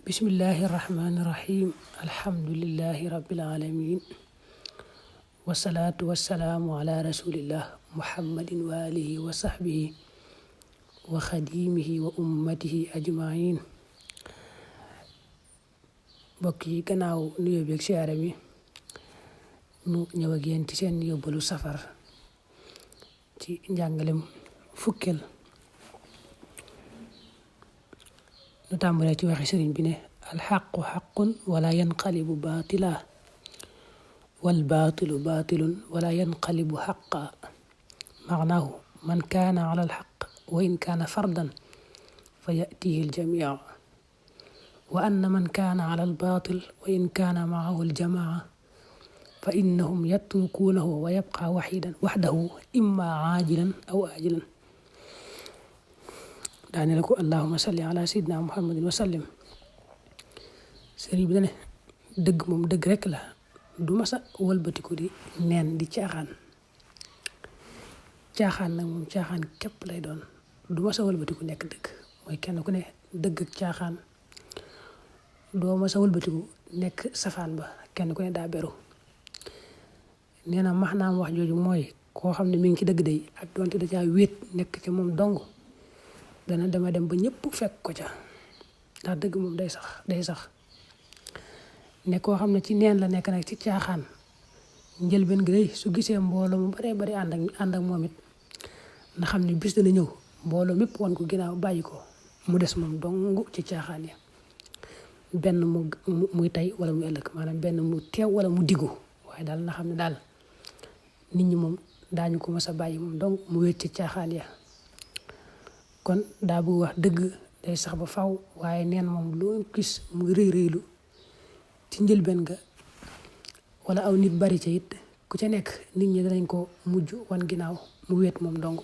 بسم الله الرحمن الرحيم الحمد لله رب العالمين والصلاة والسلام على رسول الله محمد وآله وصحبه وخديمه وأمته أجمعين. بكي كناو نيو بيك سيارمي nu ñëw ak yéen ci seen yóbbalu safar ci njàngalem fukkeel nu tàmbalee ci waxi sëriñ bi ne alxaqu xaqun wala yanqalibu baatila والباطل باطل ولا ينقلب حقا معناه من كان على الحق وإن كان فردا فيأتيه الجميع وأن من كان على الباطل وإن كان معه الجماعة فإنهم يتركونه ويبقى وحده إما عاجلا أو آجلا. دعني لكم اللهم صل على سيدنا محمد وسلم. سيري بدنا دق موم دق رek la du massa walbatiku di nen di caaxaan nag moom caaxaan képp lay doon du massa walbatiku nekk dëgg mooy kenn ku ne dëgg ak caaxaan doo massa walbatiku nekk safaan ba kenn ku ne daa beru. nee na maanaam wax jooju mooy koo xam ne mi ngi ci dëgg day ak doonte da caa wéet nekk ci moom dong dana dama dem ba ñëpp fekk ko ca ndax dëgg moom day sax ne koo xam ne ci neen la nekk nag ci caaxaan njëlbeen gi day su gisee mbooloo mu bari ànd ak moom it na xam ne bis dana ñëw mbooloo mépp wan ko ginnaaw bàyyi ko mu des moom dong ci caaxaan ya benn muy tey wala muy ëllëg maanaam benn mu teew wala mu diggu waaye daal na xam ne daal nit ñi moom daañu ko mës a bàyyi moom donc mu wéet ci caaxaan ya. kon daa bëgg wax dëgg day sax ba faw waaye neen moom loo gis mu rëylu ci njëlbeen ga wala aw nit bari ca it ku ca nekk nit ñi danañ ko mujj wan ginnaaw mu wéet moom dong.